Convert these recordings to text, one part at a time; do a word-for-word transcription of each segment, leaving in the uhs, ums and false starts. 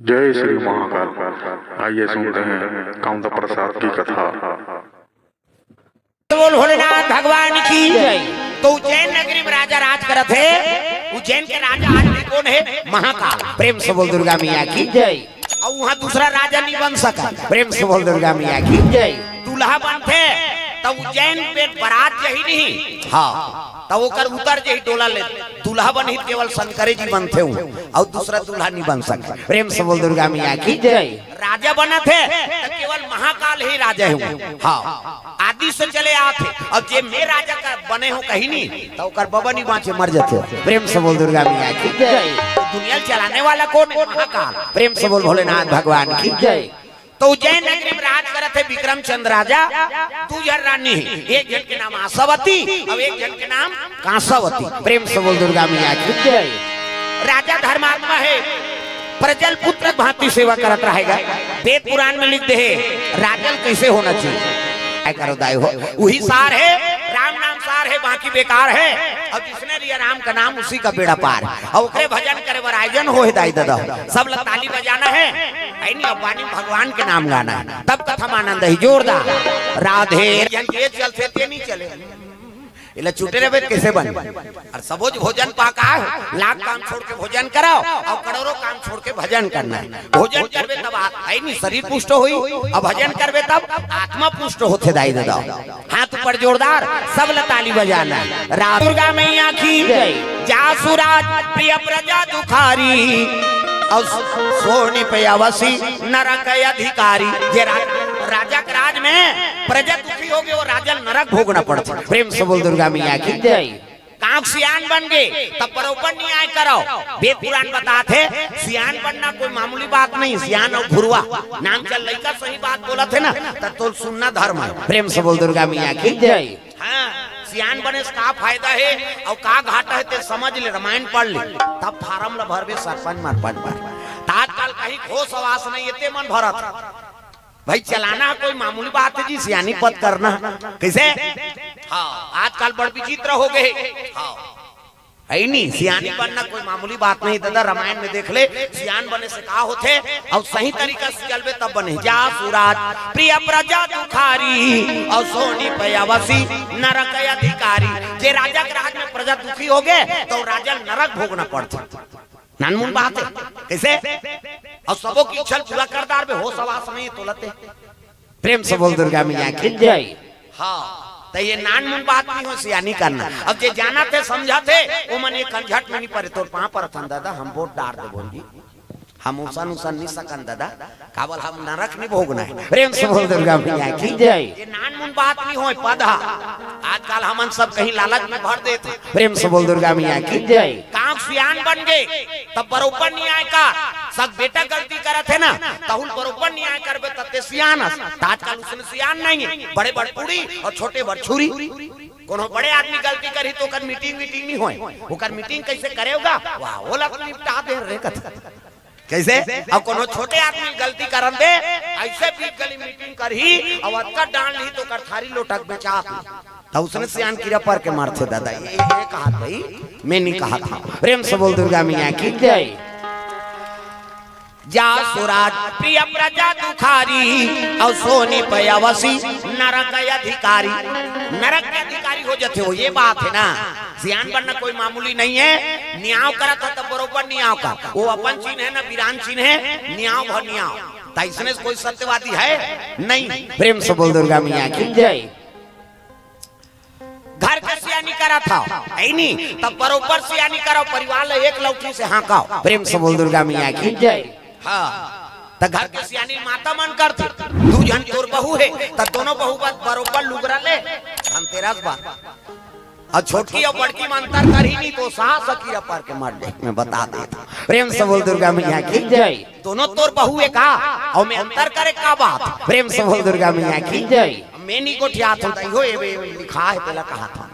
जय श्री महाकाल। आइए सुनते हैं कामदा प्रसाद की कथा। बोल भोलेनाथ भगवान की जय। तो उज्जैन नगरी में राजा राज करत हे। उज्जैन के राजा आज भी कौन हे? महाकाल। प्रेम से बोल दुर्गा मैया की जय। अउ उहाँ दूसरा राजा नहीं बन सका। प्रेम से बोल दुर्गा मैया की जय। दूल्हा बनथे त उज्जैन में बरात जही नहीं, हाँ, त ओकर उतर जही डोला ले। दूल्हा बनही त केवल शंकरे जी बनथे हूँ, अउ दूसरा दूल्हा नहीं बन सका। प्रेम से बोल दुर्गा मैया की जय। राजा बनत हे त केवल महाकाल ही राजा हे हूँ, हाँ, आदि से चले आत हे। अउ जे मैं राजा का बने हूँ कही नहीं, त ओकर बबा नहीं बाँचे, मर जाथे। प्रेम से बोल दुर्गा मैया की जय। तो दुनिया चलाने वाला कौन हे? महाकाल। प्रेम से बोल भोलेनाथ भगवान की जय। तो उज्जैन नगरी में राज करत हे विक्रमचंद राजा। दू झन रानी हे, एक झन के नाम आशावती अउ एक झन के नाम कांसावती। प्रेम से बोल दुर्गा मैया की जय। राजा धर्मात्मा हे, प्रजल पुत्र भांति सेवा करत रहेगा। वेद पुराण में लिख दे हे, राजल कैसे होना चाहिए। ऐ करो दाई हो, वही सार हे, राम नाम सार हे, बाकी बेकार हे। अब जिसने लिया राम का नाम, उसी का बेड़ा पार। अउ ओकरे भजन करे बर आयोजन हो हे दाई ददा, सब ला ताली बजाना हे। ऐ नहीं, अब वाणी भगवान के नाम गाना हे, तब कथा में आनंद ही जोरदार। राधे। जन के चलथे ते नहीं चले, एला चुटे रहबे त कैसे बन? अउ सबोज भोजन पाका हे, लाख काम छोड़ के भोजन कराओ अउ करोड़ों काम छोड़ के भजन करना हे। भोजन करबे तब आ-, ऐ नहीं, शरीर पुष्ट होही, अउ भजन करबे तब आत्मा पुष्ट होथे दाई ददा। हाथ ऊपर जोरदार, सब ला ताली बजाना हे। राम दुर्गा मैया की जय। जासु राज प्रिय प्रजा दुखारी, अउ सोनी पे अवसी नरक अधिकारी। जे रा-, राजा के राज में प्रजा दुखी होगे, वो राजा ल नरक भोगना पड़थे। प्रेम से बोल दुर्गा मैया की जय। कांक सियान बन गे, तब बरोबर न्याय कराओ। वेद पुराण बताथे, सियान बनना कोई मामूली बात नहीं। सियान अउ घुरवा, नाम चल लइका सही बात बोलत हे ना, त तोल सुनना धर्म हे। प्रेम से बोल दुर्गा मैया की जय। हाँ, सियान बने से का फायदा हे अउ का घाटा हे, ते समझ ले, रामायण पढ़ ले, तब फारम ला भरबे सरपंच मरपंच बर। त आजकल कहीं घोष आवास नहीं हे, ते मन भरत। भाई, चलाना कोई मामूली बात हे जी, सियानी पद करना। कैसे? हाँ, आजकल बड़ विचित्र होगे। हाँ, हे नहीं, सियानी बनना कोई मामूली बात नहीं दादा। रामायण में देख ले, सियान बने से का होथे, अउ सही तरीका से चलबे तब बने। जासु राज प्रिय प्रजा दुखारी, अउ सोनी पे अवसी नरक अधिकारी। जे राजा के राज में प्रजा दुखी होगे, त राजा ल नरक भोगना पड़थे। नानमुन बात हे। कैसे? अउ सबो की इच्छा ल पूरा कर डारबे, होस हवास नहीं हे तोला ते। प्रेम से बोल दुर्गा मैया की जय। हाँ, त ये नानमुन बात नहीं हो, सियानी करना। अब जे जानथे, समझथे, ओमन ये कंझट में नहीं परे। तोर पाँव परथन दादा, हम वोट डार देबो जी, हम उसन उसन नहीं सकन दादा, काबर हम नरक नहीं भोगना हे। प्रेम से बोल दुर्गा मैया की जय। ये नानमुन बात नहीं होय, पद हा। आजकल हमन सब कहीं लालच में भर देथे। प्रेम से बोल दुर्गा मैया की जय। कांक सियान बन गे, तब बरोबर न्याय कर। सब बेटा गलती करत हे ना, तहूँ ल बरोबर न्याय करबे, तब ते सियान हस। त आजकल उसने सियान नहीं हे, बड़े बड़ पूड़ी अउ छोटे बड़ छुरी। कोनो बड़े आदमी गलती करही त ओकर मीटिंग वीटिंग नहीं होय, ओकर मीटिंग कैसे करेगा, वाह, ओला निपटा दे रे कथे। कैसे? अउ कोनो छोटे आदमी गलती करन दे, ऐसे बीच गली मीटिंग करही, अउ अतका डांट लिही त ओकर थारी लोटा के बेचात। त उसने सियान किरा पर के मारथे दादा, ये, ये कहात भाई, मैं नहीं कहात हूँ। प्रेम से बोल दुर्गा मैया की जय। जासु राज प्रिय प्रजा दुखारी, अउ सोनी पे अवसी नरक अधिकारी। नरक के अधिकारी हो जाथे हो, ये बात हे ना। सियान बनना कोई मामूली नहीं हे। न्याव करत हे त बरोबर न्याव कर। वो अपन चिन्ह हे ना, बिरान चिन्ह हे, न्याव भ न्याव। त इसने कोई सत्यवादी हे नहीं। प्रेम से बोल दुर्गा मैया की जय। घर के सियानी करत हव, हे नहीं, तब बरोबर सियानी करव, परिवार ल एक लौठी से हाँकव। प्रेम से बोल दुर्गा मैया की जय। हाँ, त घर के सियानी माता मन करथे, दू झन तोर बहू हे, त दोनों बहू बर बरोबर लुगरा ले, धनतेरस बर। अउ छोटकी अउ बड़की में अंतर करही नहीं, त सास अकीरा पर के मर जाही, मैं बता देत हूँ। प्रेम से बोल दुर्गा मैया की जय। दोनों तोर बहू हे का, अउ मैं अंतर करे का बात? प्रेम से बोल दुर्गा मैया की जय। मैं नहीं गोठियात हूँ, तैं हो, ए, ए, लिखा हे, तेला कहात हूँ।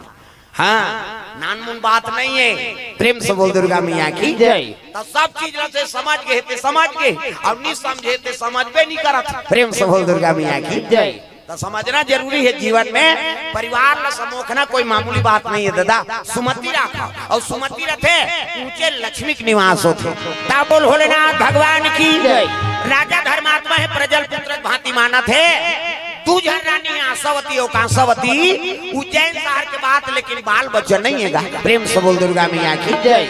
हाँ, नानमुन बात नहीं हे। प्रेम से बोल दुर्गा मैया की जय। त सब चीज ल ते समझ गे, ते समझ गे, अउ नहीं समझे, ते समझबे नहीं करत। प्रेम से बोल दुर्गा मैया की जय। तो समझना जरूरी है, जीवन में परिवार ला समोखना कोई मामूली बात नहीं है दादा। सुमति राखा अउ सुमति रथे, ऊंचे लक्ष्मी के निवास होथे। ता बोल भोलेनाथ भगवान की। जय। राजा धर्मात्मा हे, प्रजल पुत्र भांति मानत हे। दू झन रानी आशावती अउ कांसावती, उज्जैन शहर के बात, लेकिन बाल बच्चा नहीं है गा। प्रेम से बोल दुर्गा मैया की। जय।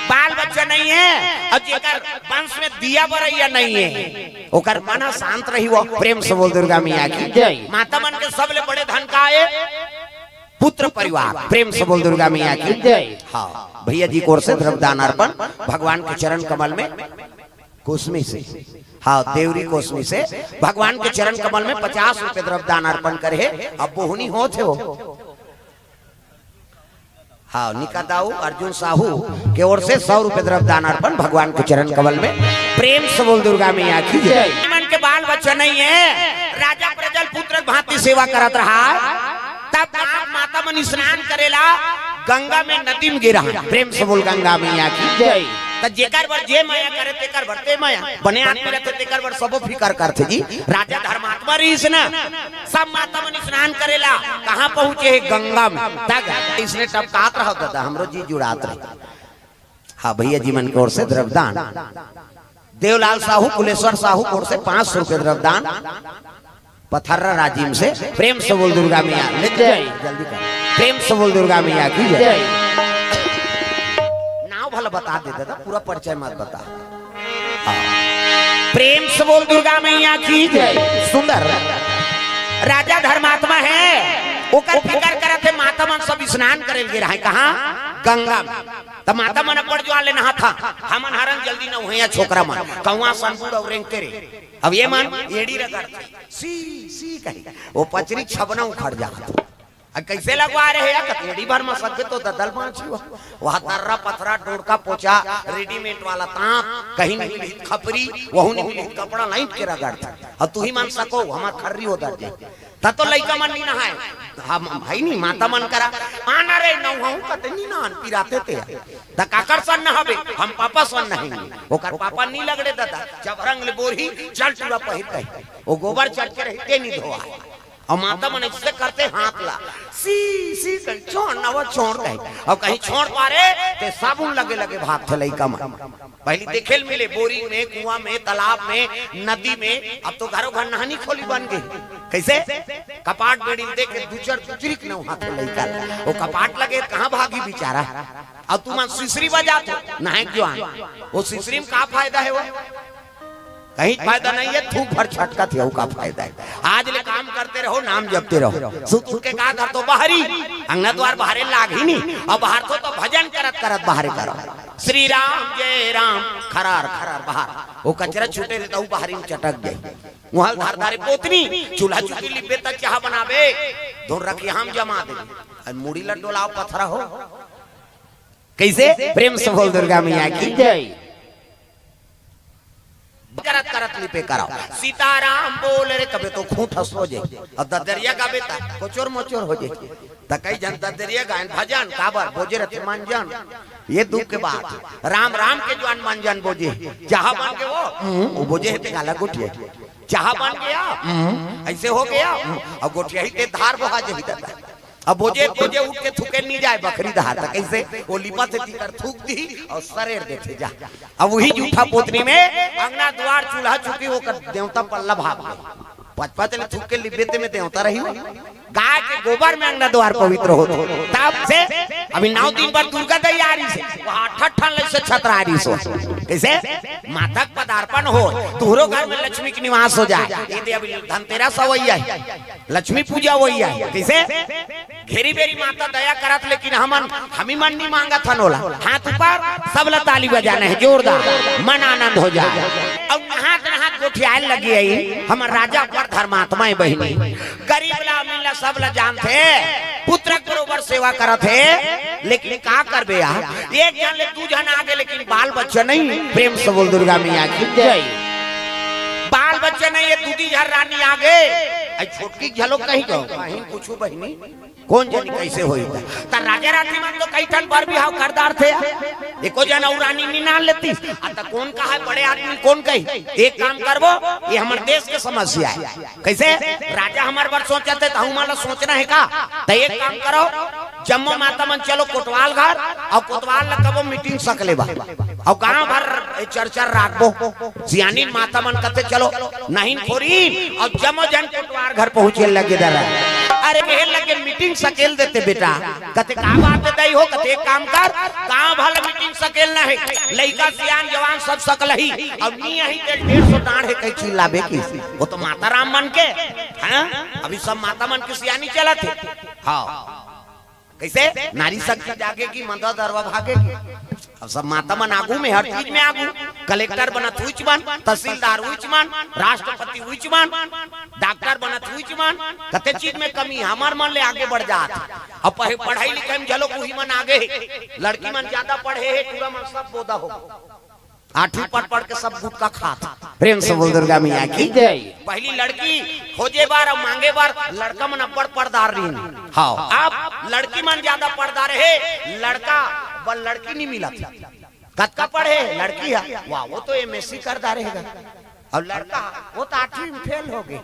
बाल बच्चा नहीं है, अउ जेकर वंश में दिया बरैया नहीं है, ओकर मन ह शांत रही हो। प्रेम से बोल दुर्गा मैया की। जय। माता मन के सबले बड़े धन का हे? पुत्र परिवार। प्रेम से बोल दुर्गा मैया की। जय। हाँ, भैया जी की ओर से द्रव्य दान अर्पण भगवान के चरण कमल में, कोसमी से, हाँ, देवरी कोसमी से भगवान के चरण कमल में पचास रुपए द्रव्य दान अर्पण करे हे। अब बोहनी होत हे वो। हाँ, निका दाऊ अर्जुन साहू के ओर से सौ रुपए द्रव्य दान अर्पण भगवान के चरण कमल में। प्रेम से बोल दुर्गा मैया की जय। जय। मन के बाल बच्चा नहीं है, राजा प्रजल पुत्र भांति सेवा करत रहा। तब आप माता मन स्नान करेला गंगा में, नदी में गिरा। प्रेम से बोल गंगा मैया की। जय। त जेकर बर जे मया करे, तेकर बर ते मया। बने आदमी रहते, तेकर बर सबो फिकर करथे जी। राजा धर्मात्मा रहिस ना, सब माता मन स्नान करेला, कहाँ पहुँचे हे? गंगा में। तक इसने टपकात रहो दादा, हमरो जी जुड़ात रहे। हाँ, भैया जी मन के ओर से द्रव्यदान, देवलाल साहू, कुलेश्वर साहू के ओर से पाँच सौ रुपये द्रव्यदान, पथर्रा राजिम से। प्रेम से बोल दुर्गा मैया, ले जय। जल्दी कर, प्रेम से बोल दुर्गा मैया की जय। जय। नाव भला बता दे दादा, पूरा परिचय मत बता। हाँ। प्रेम से बोल दुर्गा मैया की जय। सुंदर राजा धर्मात्मा हे, ओकर फिकर करत हे, माता मन सब स्नान करे गे रहे कहाँ? गंगा में। त माता मन अब्बड़ जुआर ले नहात हा, हमन हरन जल्दी नहउहइया छोकरा मन, कौआ सन बूड़ अउ रेंगते रे। अब ये मन एड़ी रगड़थे, सी सी कही, वो पचरी छबना उखड़ जात। अब कैसे लगवा रहे यार? एड़ी भर में सके तो ददल बाँची हो। वह तर्रा पथरा डोड़का पोचा, रेडीमेड वाला तांत, कहीं नहीं मिली खपरी, वहू नहीं मिली कपड़ा लाइट के रगड़थे। अब तू ही मन सको, हमार खर्री उधर जाए। त तो लइका मन नी नहाय, हम भाई नी माता मन करा, आना रे नहउहू कते नी नहान पिराथे ते। त काकर सन नहाबे, हम पापा सन नहाएंगे। ओकर पापा नी लगड़े दादा, जब रंग ले बोरही, चल टूरा पहिर कही। वो गोबर चट के रहिते नी धोआ। अउ माता मन ऐसे करते हाथ ला, सी, सी कर, छोड़ ना वो छोड़ कही। अउ कहीं छोड़ पारे, ते साबुन लगे लगे भागथे लइका मन। पहली देखे ल मिले बोरिंग में, कुआं में, तालाब में, नदी में। अब तो घरों घर नहानी खोली बन गे। कैसे? कपाट बेड़ी ल देख के दुचर दुचरी के नहउहाथे लइका ल। वो कपाट लगे कहाँ भागी बिचारा? अब तुमन सिसरी बजात हो, नहाए के जुआर। वो सिसरी में का फायदा हे वो? कहीं फायदा नहीं हे, थूक भर छटकत हे, वो का फायदा हे? आज ले काम करते रहो, नाम जपते रहो। सुत उठ के का करथो? बाहरी, अंगना दुआर बाहरे लागही नी। अब बाहरथो तो भजन करत करत बाहरे करो। श्री राम जय राम, खरार खरार बाहर। वो कचरा छूटे रहे तो बाहरी में चटक जाए। उहाँ धार धारे पोतनी, चूल्हा चुकी लिपे त चाह बनाबे, धोर रखिया हम जमा दे। अरे मुड़ी ल डोलाव पथरा हो। कैसे? प्रेम से बोल दुर्गा मैया की जय। करत करत लिपे कराओ, सीताराम बोल रे, तबे तो खूंट हंस हो जाए। अब ददरिया गाबे त कोचोर मोचोर हो जाए। त कई झन ददरिया गायन भजन काबर बोजे रथे मंजन। ये दुख के बात हे। राम राम के जुआर मंजन बोजे, चाह बन के वो, हम्म, वो बोजे हे ते काला गोठिया, चाह बन गया, हम्म, ऐसे हो गया, हम्म, अब गोठिया ही ते धार बोहा जही दादा। अब बोजे बोजे उठ के थूके नी जाए बखरी धार, त कैसे? वो लिपत हे तिकर थूक दी अउ सरेर देथे जा। अब वही जूठा पोतनी में अंगना दुआर चूल्हा चुकी ओकर देवता पल्ला भाग गए। पच पच ले थूक के लिबे ते में देवता रही हो। गाय के गोबर में अंगना दुआर पवित्र हो। तब से अभी नौ दिन बर दुर्गा दई आ रही से, वहाँ अठा ठन ले से छतरा रही सो। कैसे? माता के पदार्पण हो, तुहरो घर में लक्ष्मी के निवास हो जाए। ये दे अभी धनतेरस अवइया हे, लक्ष्मी पूजा अवइया हे। कैसे? घेरी बेरी माता दया करत, लेकिन हमन, हमी मन नी मांगत हन ओला। हाथ ऊपर, सब ला ताली बजाना हे जोरदार, मन आनंद हो जाए। अउ नहात नहात गोठियाए लगी आई, हमर राजा अब्बड़ धर्मात्मा हे बहिनी। गरीब ला, अमीर ला, सब ला जानथे, पुत्र के बरोबर सेवा करत हे, लेकिन का करबे यार, एक झन ले दू झन आगे, लेकिन बाल बच्चा नहीं। प्रेम से बोल दुर्गा मैया की जय। बाल बच्चा नहीं हे, दूदी झन रानी आगे, अई छोटकी घलो कहीं कहो, कहीं कुछ बहिनी। कोन जनी कइसे होही? त राजा रानी मन तो कई ठन बर बिहाव कर डारथे। एको जन अउ रानी नी नान लेतिस। आ त कोन कहय बड़े आदमी, कोन कही, एक काम करबो, ये हमर देश के समस्या हे। कइसे? राजा हमर बर सोचत हे, त हमन ला सोचना हे का? त एक काम करो, जम्मो माता मन चलो कोटवाल घर, अउ कोटवाल ला कबो मीटिंग सकले बर, अउ गांव भर चर्चा राखबो। सियानी माता मन कथे, "चलो, नहीं खोरी," अउ जम्मो जन कोटवाल घर पहुंचे लगे दरा। अरे, कहे लगे, "मीटिंग सकेल देते बेटा।" कथे, "का बात हे दाई हो?" कथे, "एक काम कर, गांव भर मीटिंग सकेलना हे, लइका, सियान, जवान सब सकलही, अउ नी आही ते डेढ़ सौ डांड़ हे, कहीं चिल्लाबे की।" वो तो माता राम मन के, हाँ? अभी सब माता मन के सियानी चलत हे। हाँ। कइसे? नारी शक्ति जागेगी, मंदा दरवा भागेगी। अब सब माता मन आगू में, हर चीज में आगू। कलेक्टर बनत उहिच मन, तहसीलदार उहिच मन, राष्ट्रपति उहिच मन, डॉक्टर बनत उहिच मन। कते चीज में कमी हे, हमर मन ले आगे बढ़ जात। अब पढ़े, पढ़ई लिखई में घलो उही मन आगे हे। लड़की मन ज्यादा पढ़े हे, टूरा मन सब बोदा हो। आठवीं पढ़ पढ़ के सब गुटखा खात। प्रेम से बोल दुर्गा मैया की जय। पहली लड़की खोजे बर अउ मांगे बर लड़का मन अब्बड़ पढ़दार रहिन। हाँ। अब लड़की मन ज्यादा पढ़दार हे, लड़का बर लड़की नी मिलत। कतका पढ़े हे लड़की हे? वाह, वो तो एमएससी कर डारे हे। अउ लड़का, वो तो आठवीं में फेल हो गे।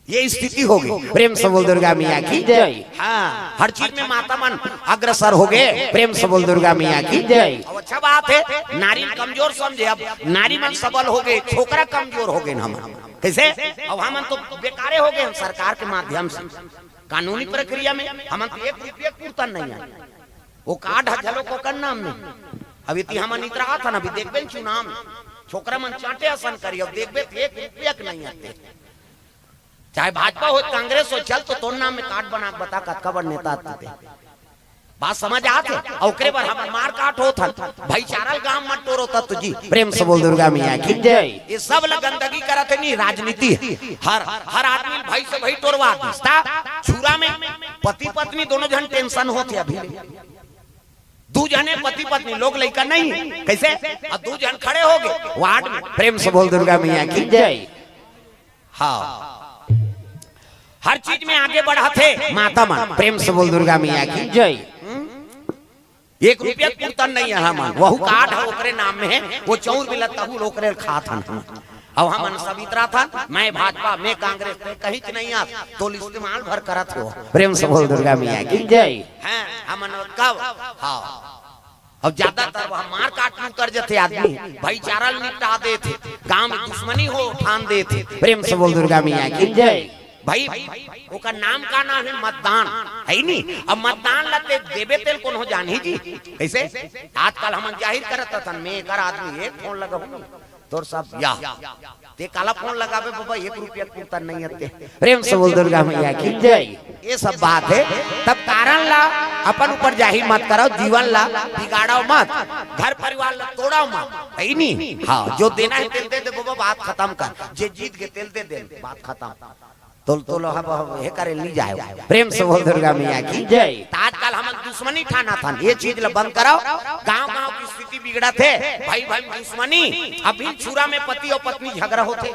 ये स्थिति हो गई। प्रेम से बोल दुर्गा मैया की जय। हाँ, हर चीज में माता मन अग्रसर हो गए। प्रेम से बोल दुर्गा मैया की जय। अब अच्छा बात हे, नारी कमजोर समझे, अब नारी मन सबल हो गए, छोकरा कमजोर हो गए। हम कइसे? अब हमन तो बेकारे हो गए, हम सरकार के माध्यम से कानूनी प्रक्रिया में हमन तो एक रुपया कुर्तन नहीं आए। वो कार्ड हे घलो ओकर नाम में। अब इति हमन इतरात हन, अभी देखबे न चुनाव में छोकरा मन चांटे असन करी, अब देखबे तो एक रुपया के नहीं आते। चाहे भाजपा हो, कांग्रेस हो, चल तो तोर नाम में कार्ड बना के बता, कतका बड़ नेता आते। बात समझ आत हे? अउ ओकरे बर हमन मार काट होत हन, भाईचारा ल गांव मत टोरो तत्व जी। प्रेम से बोल दुर्गा मैया की जय। ये सब ल गंदगी करत हे नी, राजनीति हे। हर, हर आदमी ल भाई से भाई टोरवा दिस। त छुरा में पति पत्नी दोनों झन टेंशन होत हे अभी। दू झने पति पत्नी, लोग लइका नहीं हे। कइसे? अउ दू झन खड़े हो गए वार्ड में। प्रेम से बोल दुर्गा मैया की जय। हाँ, हर चीज में आगे बढ़त हे माता मन। प्रेम से बोल दुर्गा मैया की जय। एक रुपया कुर्तन नहीं हे हमन, वहू कार्ड हे ओकरे नाम में हे, वो चउर मिलत तहू ल ओकरे ल खात हन। अब हमन सब इतरात हन, मैं भाजपा, मैं कांग्रेस, ते कहीच नहीं आस, तोल इस्तेमाल भर करत हो। प्रेम से बोल दुर्गा मैया की जय। हैं, हमन कब? हाँ। अब ज्यादातर वह मार काट में उतर जथे आदमी, भाईचारा ल निपटा देथे, गांव में दुश्मनी हो ठान देथे। प्रेम से बोल दुर्गा मैया की जय। भाई, ओकर नाम का नाम हे? मतदान, हे नी? अब मतदान ल ते देबे तेल कोनो जानही जी। कइसे? आजकल हमन जाहिर करत हन, मैं एकर आदमी, एक फोन लगाहूं, तोर सब या। ते काला फोन लगाबे बाबा, एक रुपया कुर्ता नहीं आते। प्रेम से बोल दुर्गा मैया की जय। ये सब बात हे, तब कारण ला अपन ऊपर जाहिर मत करव, जीवन ला बिगाड़व मत, घर परिवार ला तोड़व मत, हे नी? हाँ, जो देना हे तेल दे दे बाबा, बात खतम कर। जे जीत गे तेल दे दे, बात खतम। तोल, तोल, अब, अब हे करे नहीं जाए। प्रेम से बोल दुर्गा मैया की जय। त आजकल हमन दुश्मनी ठानत हन, ये चीज ल बंद कराओ। गांव गांव की स्थिति बिगड़त हे, भाई भाई में दुश्मनी। अभी छुरा में पति अउ पत्नी झगड़ा होथे।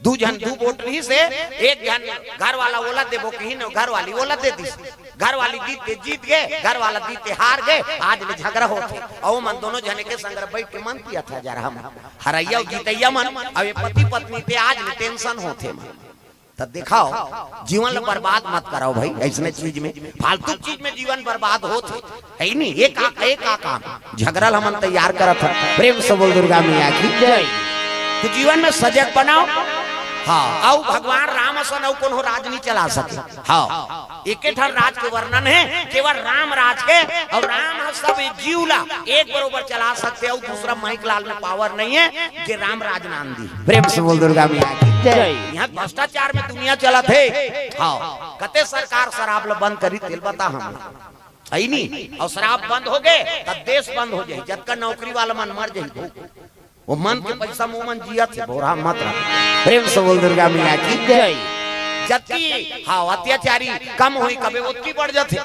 दू झन दू वोट रहिस हे, एक झन घर वाला ओला देबो कहिन, घर वाली ओला दे दिस। घर वाली जीत के जीत गे, घर वाला जीत के हार गे, आज ले झगड़ा होथे। अउ मन दोनों झने के संग बैठ के मन पियत हे जरा हम। हरैया अउ जीतैया मन, अब ये पति पत्नी ते आज ले टेंशन होथे मन। त देखाव, जीवन ल बर्बाद मत कराव भाई, अइसने चीज में, फालतू चीज में जीवन बर्बाद होथे, हे नी? ये का, ये का काम? झगड़ा ल हमन तैयार करत हन। प्रेम से बोल दुर्गा मैया की जय। त जीवन में सजग बनाव। हाँ, अउ भगवान राम असन अउ कोनो राज नहीं चला सके। हाँ। एके ठन राज के वर्णन हे, केवल राम राज के, अउ राम ह सब जीव ला एक बरोबर चला सकथे, अउ दूसरा माइक लाल में पावर नहीं हे, जे राम राज नाम दी। प्रेम से बोल दुर्गा मैया की जय। यहाँ भ्रष्टाचार में दुनिया चलत हे। हाँ, कते सरकार शराब ला बंद करी, तेल बता हम। हे नी? अउ शराब बंद हो गे, त देश बंद हो जाही, जतका नौकरी वाला मन मर जाही। वो मन के पैसा में मन जियत हे, भोरा मत रह। प्रेम से बोल दुर्गा मैया की जय। जतकी, हाँ, अत्याचारी कम होही, कबे ओतकी बढ़ जाथे,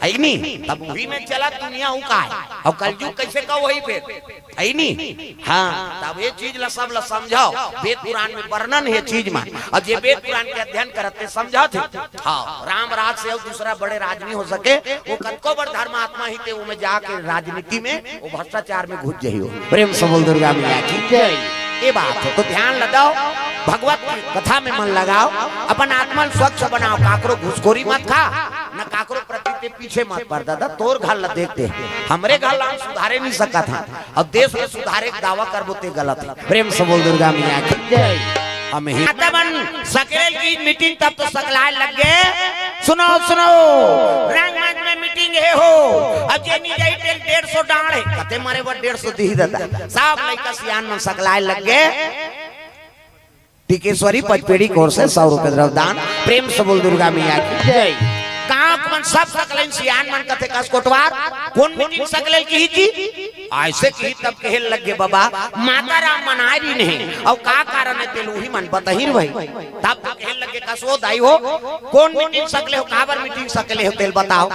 है कि नहीं? तब उही में चलत दुनिया हूँ का है। अउ कलजुग कैसे का होही फेर, है कि नहीं? हाँ, तब ये चीज ला, सब ला समझाओ। वेद पुराण में वर्णन हे चीज मा, अउ जे वेद पुराण के अध्ययन करत हे, समझत हे। हाँ, राम राज से अउ दूसरा बड़े राज नहीं हो सके। वो कतको बड़ धर्मात्मा ही ते, वो में जाके राजनीति में, वो भ्रष्टाचार में घुस जाही हो। प्रेम से बोल दुर्गा मैया की जय। ये बात है, तो ध्यान लगाओ, भगवत कथा में मन लगाओ, अपन आत्मा ल स्वच्छ बनाओ, काकरो घुसखोरी मत खा, न काकरो प्रति ते पीछे मत पड़। दादा, तोर घर ला देख दे, हमरे घर ला हम सुधारे नहीं सकत हन, अउ देश के सुधारे के दावा करबो ते गलत है। प्रेम से बोल दुर्गा मैया की जय। हम ही माता मन सकलेल की मीटिंग, तब तो सकलाय लग गे। सुनो, सुनो, रंगमंच में मीटिंग हे हो, अब जे नहीं जाही तेल डेढ़ सौ डांड़ हे, कते मरे बर डेढ़ सौ दिही दादा। सब लइका सियान मन सकलाय लग गे। टिकेश्वरी पचपेड़ी कोर से सौ रुपए द्रव्य दान। प्रेम से बोल दुर्गा मैया की जय। गांव के मन सब सकलेन सियान मन कथे कस कोटवार, कोन मीटिंग सकलेल किही जी? ऐसे किही तब कहे लग गे, बाबा, माता राम मनाय रहिन हे, अउ का कारण हे तेल उही मन बताही रे भाई। तब तो कहे लग गे, कस ओ दाई हो, कोन मीटिंग सकले हो, काबर मीटिंग सकले हो तेल बताओ।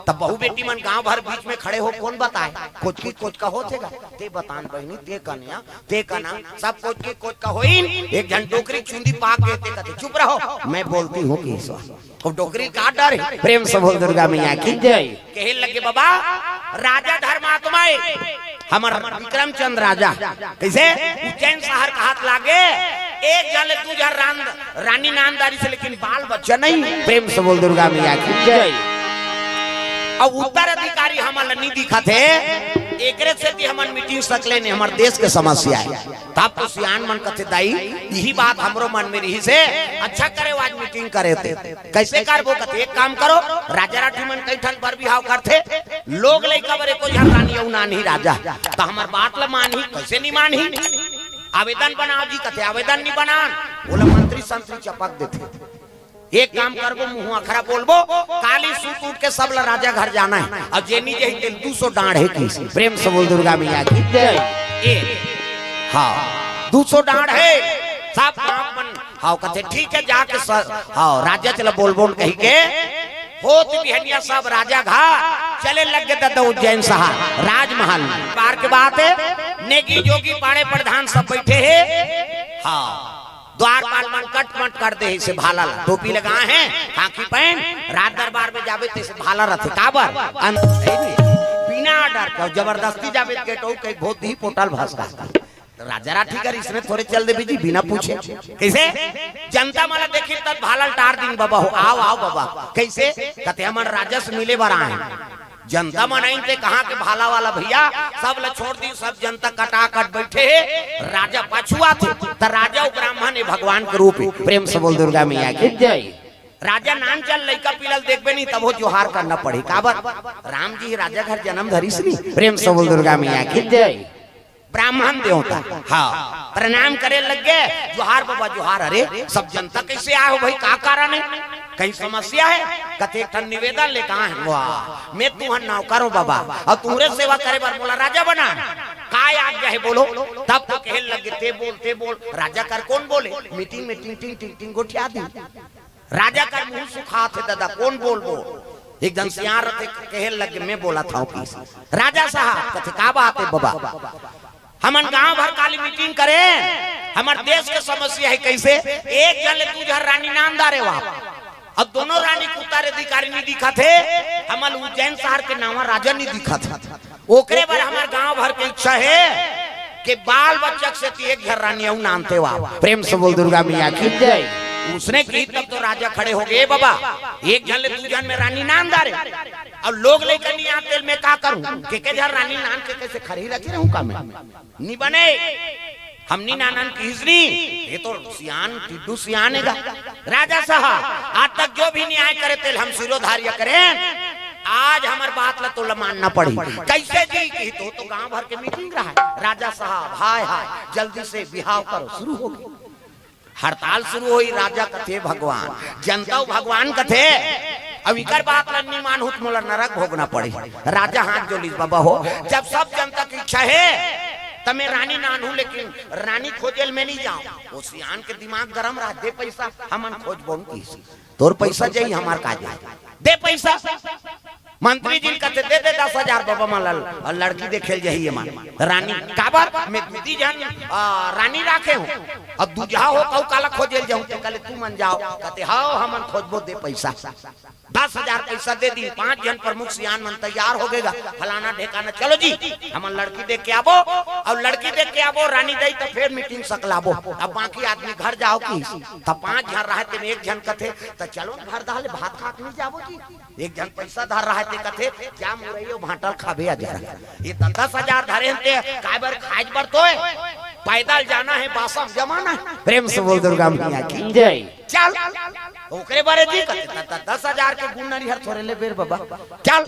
तब बहू बेटी मन गांव भर बीच में खड़े हो, कोन बताय? कोचकी कोचका होथे गा, ते बतान बहिनी, ते कन्या, ते कना, सब कोचकी कोचका होइन। एक झन डोकरी चुंदी पाक गे ते कथे, चुप रहो, मैं बोलती हूँ कि ईश्वर। अब डोकरी का डर हे? प्रेम से बोल दुर्गा मैया की जय। कहे लगे, बाबा, राजा धर्मात्मा हे, हमर विक्रमचंद राजा। कइसे? उज्जैन शहर कहात लागे, एक झन ले दू झन रान-, रानी नान डारिस हे, लेकिन बाल बच्चा नहीं। प्रेम से बोल दुर्गा मैया की जय। अब उत्तराधिकारी हमन ला नहीं दिखत हे, एकरे सेती हमन मीटिंग सकलेन हे, हमर देश के समस्या हे। तब तो सियान मन कथे, दाई, यही बात हमरो मन में रहिस हे, अच्छा करे आज मीटिंग करे ते। कइसे करबो कथे, एक काम करो, राजा राठी मन कई ठन बर बिहाव करथे, लोग लइका बर एको झन रानी अउ नानही राजा, त हमर बात ल मानही, कइसे नहीं मानही? आवेदन बनाव जी कथे, आवेदन नहीं बनान, ओला मंत्री संतरी चपक देथे। एक काम करबो, मुंह अखरा बोलबो, काली सूत उठ के सब ला राजा घर जाना हे, अउ जे नहीं जाही तेन दू सौ डांड़ हे किही। प्रेम से बोल दुर्गा मैया की जय। ए, हाँ, दू सौ डांड़ हे, सब गांव मन, हाँ, कथे, ठीक हे, जाके स-, हाँ, राजा चला बोलबो न कहिके, होत बिहनिया सब राजा घर चले लग गे दादा उज्जैन शहर, राजमहल। बार के बात हे, नेगी जोगी पाड़े प्रधान सब बइठे हे, हाँ, द्वारपाल मन कट मट कर दे हे, से भाला ला, टोपी लगाए हे, खाकी पहन, राज दरबार में जाबे ते से भाला रथे, काबर? अन-, बिना डर के, जबरदस्ती जाबे ते गेटऊ के भोत ही पोटल भसका। राजा राठी कर इसने थोरे चल देबे जी, बिना पूछे। कइसे? जनता मन ला देखही तब भाला ल टार दिन, बाबा हो, आओ, आओ बाबा। कइसे? कथे हमन राजा से मिले बर आए हन। जनता मन आइन ते कहाँ के भाला वाला भइया, सब ला छोड़ दिन, सब जनता कटाकट बइठे हे। राजा पछुआथे, त राजा अउ ब्राह्मण ए भगवान के रूप हे। प्रेम से बोल दुर्गा मैया की जय। राजा नान चल, लइका पीला ल देखबे नहीं, तभो जोहार करना पड़ही। काबर? राम जी राजा घर जनम धरिस नहीं। प्रेम से बोल दुर्गा मैया की जय। ब्राह्मण देवता, हाँ, प्रणाम करे लग गे, जोहार बाबा, जोहार। अरे, सब जनता कइसे आए हो भाई, का कारण हे? कहीं समस्या हे? कथे एक ठन निवेदन लेके आए हन। वाह, मैं तुंहर नौकर हूँ बाबा, अउ तुंहरे सेवा करे बर मोला राजा बना। काय आज्ञा हे बोलो? तब तो कहे लग गे, ते बोल, ते बोल। राजा कर कोन बोले? मीटिंग में टिंग टिंग टिंग टिंग गोठिया दी। राजा कर मुंह सुखात हे दादा, कोन बोलबो? एक झन सियान रथे, कहे लग गे, मैं बोलत हंव किही। राजा साहब कथे, का बात हे बाबा? हमन गांव भर काली मीटिंग करेन, हमर देश के समस्या हे। कइसे? एक झन ले दू झन रानी नान डारे हो आप, अउ दोनों रानी के उत्तराधिकारी नहीं दिखत हे, हमन उज्जैन शहर के नवा राजा नहीं दिखत हे। ओकरे बर हमर गांव भर के इच्छा हे कि बाल बच्चा के सेती एक झन रानी अउ नानते हो आप। प्रेम से बोल दुर्गा मैया की जय। उसने किही तब तो राजा खड़े हो गे, बाबा, एक झन ले दू झन में रानी नान डारे, अउ लोग लइका नहीं आते, मैं का करूं? के के झन रानी नान के कइसे खरही रचे रहूं का मैं? नहीं बने। हम नहीं नानन किहिस नहीं, ये तो सियान, टिड्डू सियान हे गा। राजा साहब, आज तक जो भी न्याय करे तेल हम सिरोधार्य करेन, आज हमर बात ला तोला मानना पड़ही। कइसे जी? किही तो, तो गांव भर के मीटिंग रहय। राजा साहब, हाय हाय, जल्दी से बिहाव करो, शुरू हो गे। हड़ताल शुरू होही, राजा कथे भगवान, जनता भगवान कथे। अब इकर बात ला नहीं मानहूं त मोला नरक भोगना पड़ही। राजा हाथ जोड़िस, बाबा हो, जब सब जनता के इच्छा हे, त मैं रानी नानहूं, लेकिन रानी खोजे ल मैं नहीं जांव। ओ सियान के दिमाग गरम रहा, दे पइसा, हमन खोजबो कहिस। तोर पइसा जाही, हमर का जाही, दे पइसा। मंत्री जी ल कथे, दे दे दस हजार बबा मन ल, अउ लड़की देखे ल जाही एमन। रानी, काबर? मैं दू झन, आ, रानी राखे हंव, अब दूजहा हो कहूं काला खोजे ल जाहूं, ते कहले तुमन जाव। कथे, हव, हमन खोजबो, दे पइसा। दस हजार पइसा दे दिस, पांच झन प्रमुख सियान मन तैयार हो गे गा, फलाना ढेकाना, चलो जी, हमन लड़की देख के आबो, अउ लड़की देख के आबो, रानी दाई त फेर मीटिंग सकलाबो। अब बाकी आदमी घर जाव कहिस, त पांच झन रहय, तेमे एक झन कथे, त चलो न घर डहर ले भात खा के नहीं जाबो जी, एक झन पइसा धर रहय ते कथे, जा मुरई अउ भांटा ल खाबे आ जा। ये त दस हजार धरे हन ते, काय बर खाय बर तोय? पैदल जाना है, बासम जमाना है। प्रेम से बोल दुर्गा मैया की। जय। चल, ओकरे बारे जी कथे, त, त, दस हजार के गुण नरिहर थोरे लेबे रे बबा। चल,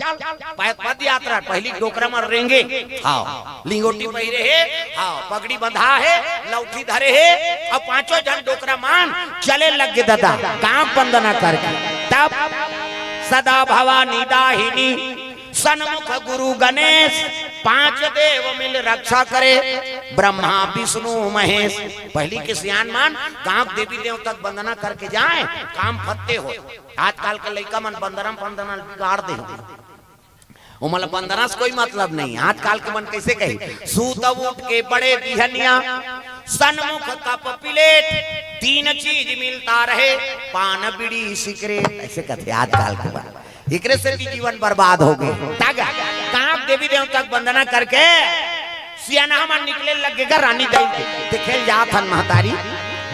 पै-, पद यात्रा, पहिली डोकरा मन रेंगे, हव, लिंगोटी पहिरे हे, हव, पगड़ी बंधा हे, लौठी धरे हे, अउ पांचों झन डोकरा मन चले लग गे ददा, कांख बंदना करके। तब सदा भवानी दाहिनी, सन्मुख गुरु गणेश, पांच देव मिल रक्षा करे, ब्रह्मा विष्णु महेश। पहिली के सियान मन कांख देवी देवता के बंदना करके जाय, काम फत्ते हो। आजकल के लइका मन बंदना फंदना ल बिगाड़ दे हे। ओमन ल बंदना से कोई मतलब नहीं। आजकल के मन कइसे कही, सूत उठ के बड़े बिहनिया, सन्मुख कप प्लेट, तीन चीज मिलता रहे, पान बीड़ी सिगरेट, अइसे कथे आजकल के मन। एकरे सेती जीवन बर्बाद हो गे। तब कांख देवी देवता के बंदना करके सियान मन निकले लग गे गा रानी दाई के। देखे ल जात हन महतारी,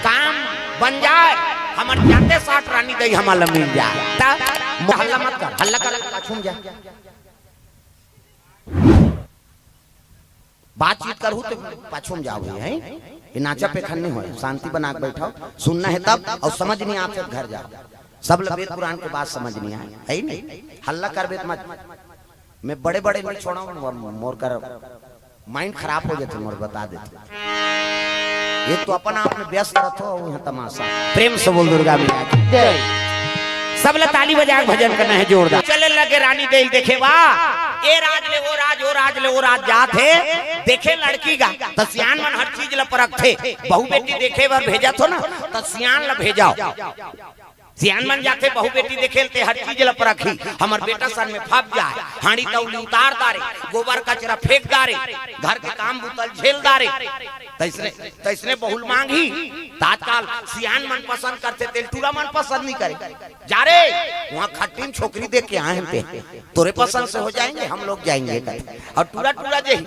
काम बन जाय, हमर जाते साठ रानी दाई हमन ल मिल जाय। त हल्ला मत कर, हल्ला कर, पाछू म जा। बातचीत करहू त पाछू म जाव, हैं? ये नाचा पेखन नहीं होय, शांति बना के बैठव, सुनना हे तब, अउ समझ नहीं आत हे त घर जाव। सब ल वेद पुराण के बात समझ नहीं आय, हे नहीं? हल्ला करबे त मत, मैं बड़े-बड़े नहीं छोड़व, मोर कर mind खराब हो जाथे, मोर बता देथे। एक तो अपन आप में व्यस्त रथो, अउ इहां तमाशा। प्रेम से बोल दुर्गा मैया की। जय। सब ल ताली बजा के भजन करना हे जोरदार। चले लगे रानी दाई ल देखे बर, ए राज ले ओ राज, ओ राज ले ओ राज जात हे, देखे लड़की गा, त सियान मन हर चीज ल परखथे। बहू बेटी देखे बर भेजत हो ना, त सियान ल भेजव। सियान मन जाथे बहू बेटी देखे ल, ते हर चीज ल परखही। हमर बेटा सन में फब जाय, हांड़ी तौली उतार डारे, गोबर कचरा फेंक डारे, घर के काम बुता ल झेल डारे, तइसने, तइसने बहू ल मांगही। त आजकल सियान मन पसंद करथे, ते ल टूरा मन पसंद नहीं करे। जा रे, उहां खट्टी म छोकरी देख के आय हन ते, तोरे पसंद से हो जाएंगे, हम लोग जाएंगे कथे। अउ टूरा टूरा जाही,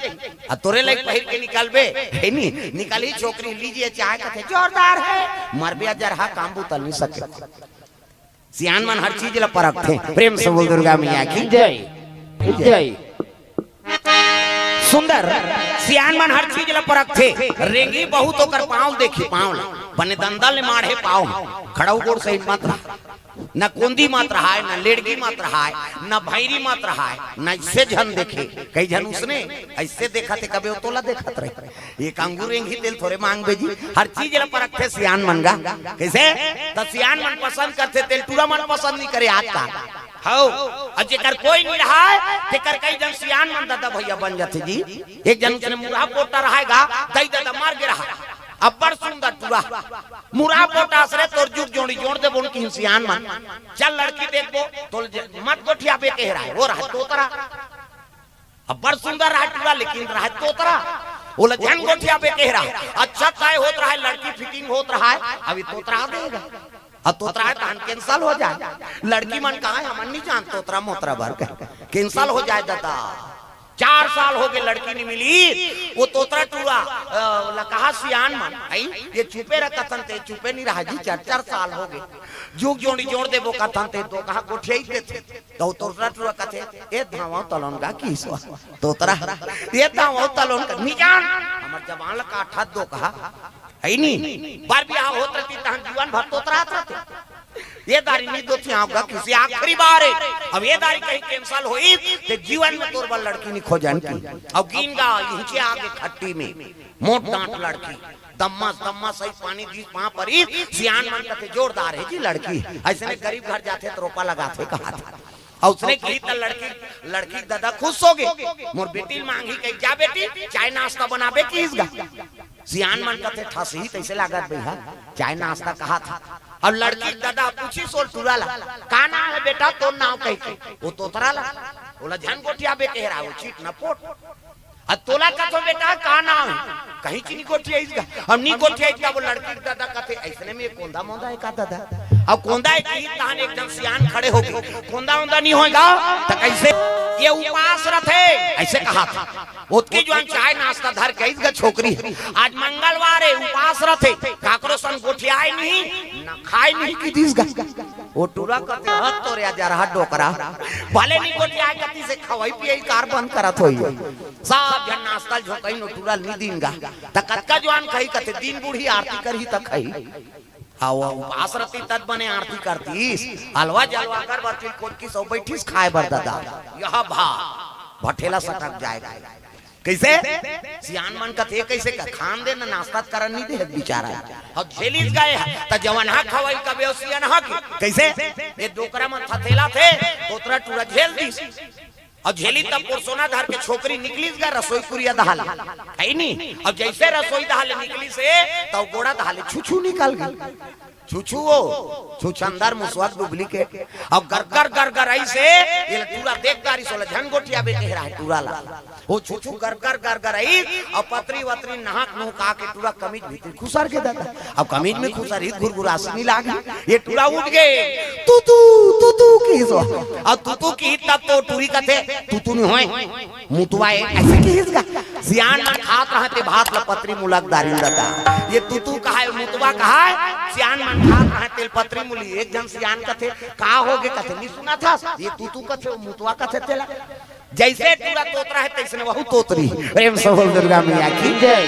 अउ तोरे लाइक पहिर के निकलबे, हे नी, निकलही छोकरी, लीजिए चाय कथे, जोरदार हे, मरबे अजरहा, काम बुता ल नहीं सके। सियान मन हर चीज ल परखथे। प्रेम से बोल दुर्गा मैया की। जय। जय। सुंदर, सियान मन हर चीज ल परखथे। रेंगी बहू त ओकर पांव ल देखही, पांव ल। बने दंदा ले माढ़े पांव ह। खड़ऊ गोड़ सही मत रहा। न कोंदी मत रहाय, न लेड़गी मत रहाय, न भैरी मत रहाय, न अइसे झन देखे। कई झन उसने अइसे देखत हे, कभे ओ तोला देखत रही। एक अंगूर रेंगी तेल थोरे मांगबे जी, हर चीज ल परखथे सियान मन गा। कइसे? त सियान मन पसंद करथे तेल, टूरा मन पसंद नहीं करे आजकल। हव, अउ जेकर कोई नहीं रहाय, तेकर कई झन सियान मन ददा भैया बन जाथे जी। एक झन उसने मुरहा पोटा रहाय गा, दई ददा मर गे रहाय। अब्बड़ सुंदर टूरा। मुरहा पोटा अस रे तोर जुग जोड़ी जोड़ देबो न किहिन सियान मन। चल लड़की देखबो, तोल ज-, मत गोठियाबे कहे रहाय, ओ रहाय तोतरा। अब्बड़ सुंदर रहाय टूरा, लेकिन रहाय तोतरा। ओला झन गोठियाबे कहे रहाय। अच्छा तय होत रहाय, लड़की fitting होत रहाय, अभी तोतरा दे गा। अउ तोतरा हे तहन cancel हो जाय। लड़की मन कहाय, हमन नहीं जानन तोतरा मोतरा बर कहे। Cancel हो जाय ददा। चार साल हो गे लड़की नहीं मिली, ओ तोतरा टूरा, अ, ला कहा सियान मन, आई, ये चुपे रह कथन ते, चुपे नहीं रहा जी, चार, चार साल हो गे। जुग जोड़ी जोड़ देबो कथन ते, त कहा गोठियाई देथे। त ओ तोतरा टूरा कथे, ए धावा तलोन गा किसो। तोतरा, ए धावा तलोन का, नहीं जान। हमर जबान ला काठा दो कहा। हे नी, बर बिहाव होत रहती, तहन जीवन भर तोतरात रहते। ए दारी नहीं दोथी आंव गा किसे आखिरी बार हे। अब ए दारी कहीं cancel होई, ते जीवन में तोर बर लड़की नहीं खोजन की। अब गिन गा, इहिंचे आगे खट्टी में, मोट डांट लड़की, दम्मा, दम्मा सही पानी दीस पांव परी, सियान मन कथे जोरदार हे जी लड़की। अइसने गरीब घर जाथे त रोपा लगाथे कहाथे। अउ उसने कही त लड़की, लड़की के ददा खुश होगे। मोर बेटी ल मांगही कही, जा बेटी, चाय नाश्ता बनाबे किहिस गा। सियान मन कथे, ठसही तइसे लागत भइया, चाय नाश्ता कहत हे। अउ लड़की के ददा पूछिस ओ टूरा ला, का नाव हे बेटा तोर नाव कहिके? ओ तोतरा ला, ओला झन गोठियाबे कहे रहा, ओ चिट न पोट। अउ तोला कथों बेटा का नाव हे? कहीं च नी गोठियाइस गा। अब नी गोठियाइस गा, ओ लड़की के ददा कथे, अइसने में कोंदा मोंदा हे का ददा? अब कोंदा हे कि तहन एक झन सियान खड़े होगे, कोंदा ओंदा नी होय गा, त कइसे? ये उपास रथे, अइसे कहत हे। ओतके जुवान चाय नाश्ता धर के आइस गा छोकरी, आज मंगलवार हे, उपास रथे, काकरो संग गोठियाय नहीं, न खाय नहीं किहिस गा। ओ टूरा कथे, हत तोरे अजरहा डोकरा, भले नी गोठियाय कतिस, खवई पियई कार बंद करत होही। सब झन नाश्ता ल झोंकइन, ओ टूरा ल नी दीन गा। त कतका जुवान खही कथे, दिन बुढ़ही आरती करही त खही। हाँ, ओ उपास रतिस तब बने आरती करतिस। हलवा जलवा अगरबत्ती ल खोलतिस अउ बइठिस खाय बर ददा। यह भा, भठेला सटक जाय। कइसे? सियान मन कथे, कइसे का खान दे न, नाश्ता करन नी दे हे बिचारा। अउ झेलिस गा, त जवनहा खवई कबे ओ सियानहा के। कइसे? ये डोकरा मन थथेलाथे, तोतरा टूरा झेल दिस। अउ झेलिस तब पोरसोना धर के छोकरी निकलिस गा रसोई कुरिया डहर ले। हे नी? अउ जइसे रसोई डहर ले निकलिस हे, त गोड़ा डहर ले छुछू निकल गे। छुछू ओ, छुछंदर मुसवा के duplicate। अउ गरगर गरगर अइस हे, ये टूरा देख डारिस, ओला झन गोठियाबे कहे रहा टूरा ला। ओ छुछू गरगर गरगर अइस, अउ पतरी वतरी नहक नुहका के टूरा कमीज भीतरी खुसर गे ददा। अब कमीज में खुसरही त घुरघुरासी नी लागही। ये टूरा उठ गे, तूतू, तूतू किहिस ओ। अउ तूतू किहिस तब तो टूरी कथे, तूतू नी होय, मुतवा ए, अइसे किहिस गा। सियान मन खात रहय ते भात ल पतरी मुलक डारिन ददा। ये तूतू कहय, मुतवा कहय, सियान मन खात रहय तेल पतरी मुली। एक झन सियान कथे, का होगे कथे, नी सुनत हस? ये तूतू कथे, ओ मुतवा कथे तेला। जइसे टूरा तोतरा हे, तइसने वहू तोतरी। प्रेम से बोल दुर्गा मैया की जय।